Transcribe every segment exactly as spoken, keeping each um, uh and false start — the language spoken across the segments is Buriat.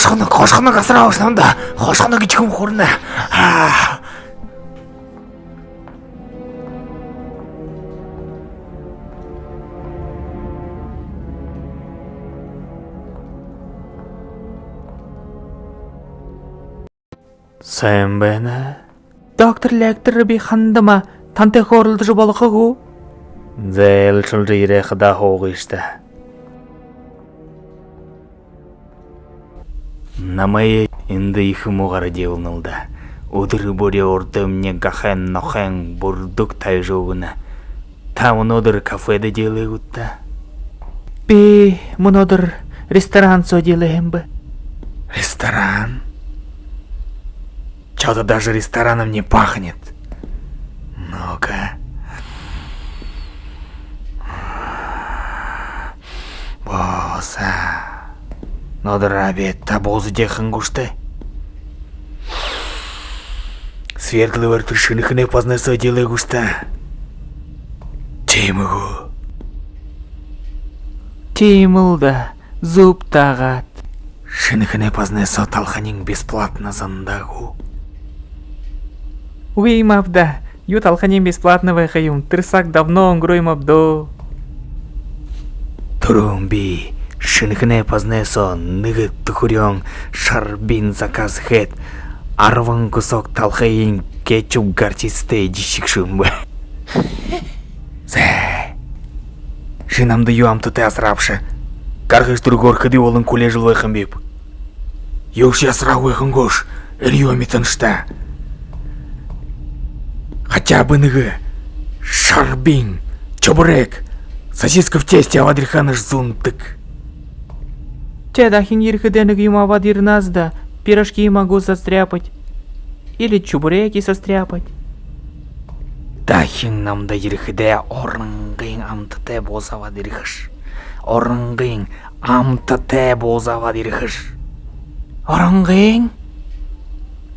Хошхоног, хошхоног асараа ууш намда. Хошхоног гэжэ хүн хүрэнэ. Аа. Сайн байна. Доктор Лектор, би хандама, тантай хөөрэлдэжэ болохо гү? Зэ, айлшалжа ерээ хадаа һуугыш даа. Намайе эндэ ехэ муугаар дийлнэл даа. Үдэр бүри урдамни гахайн нохойн бүрдүүг табижа үгэнэ. Та мүнөөдэр кафедэ дийлээ гүт даа? Би мүнөөдэр ресторан соо дийлээ һэм бэ. Ресторан? Чё-то даже рестораном не пахнет. Ну-ка. Бууза. Мүнөөдэр обедтаа бууза диилэхэ гүш даа. Свердловар тэрэ Шэнэхээнэй позднай соо дийлээ гүш даа. Тиимэ гү? Тиимэл даа. Зүб таагаат. Шэнэхээнэй позднай соо талханиинь бесплатно зандаа гү? Үгы юм ааб даа. Юу талханиинь бесплатно байха юм? Тэрэ саг давно үнгэрөө юм ааб даа. Түрүүн би Шэнэхээнэй позднай соо нэгэ түхэреэн шарбин заказ хээд, арбан кусок талхыень кетчуп горчицатай эдишэгшэ юм бэ. Зэ. Ши намда юу амтатай асараабши? Гаргыш, түргөөр хэды болон хүлеэжэл байха юм биб. Юушье асараагүй һэн гүш, али юу мэдэнэш даа. Хотя бы нэгэ шарбин, чебурек, сосиска в тесте абаад ерэхэнэш зундаа. Тэ дахин ерэхэдээ нэгэ юумэ абаад ерэнэ аабза даа, пирожки могу состряпать. Или чебуреки состряпать. Дахин намда ерэхэдээ оронгын амтатай бууза абаад ерэхэш. Оронгын амтатай бууза абаад ерэхэш. Оронгын?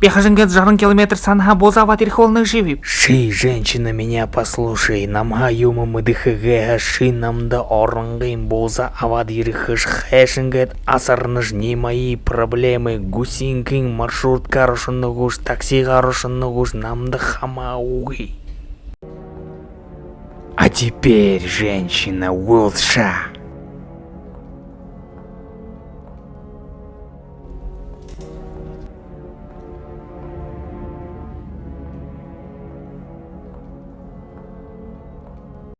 Би хайшан гээд жаран километр саанаһаа бууза абаад ерэхэ болоно гээшэбиб? Ши, женщина, меня послушай, намһаа юумэ мэдэхэ гээ һаа, ши намда оронгын бууза абаад ерэхэш, хайшан гээд асарнаш, не мои проблемы, гусинкын маршруткаар ошоно гүш, таксигаар ошоно гүш, намда хамаагүй. А теперь, женщина, уйлша.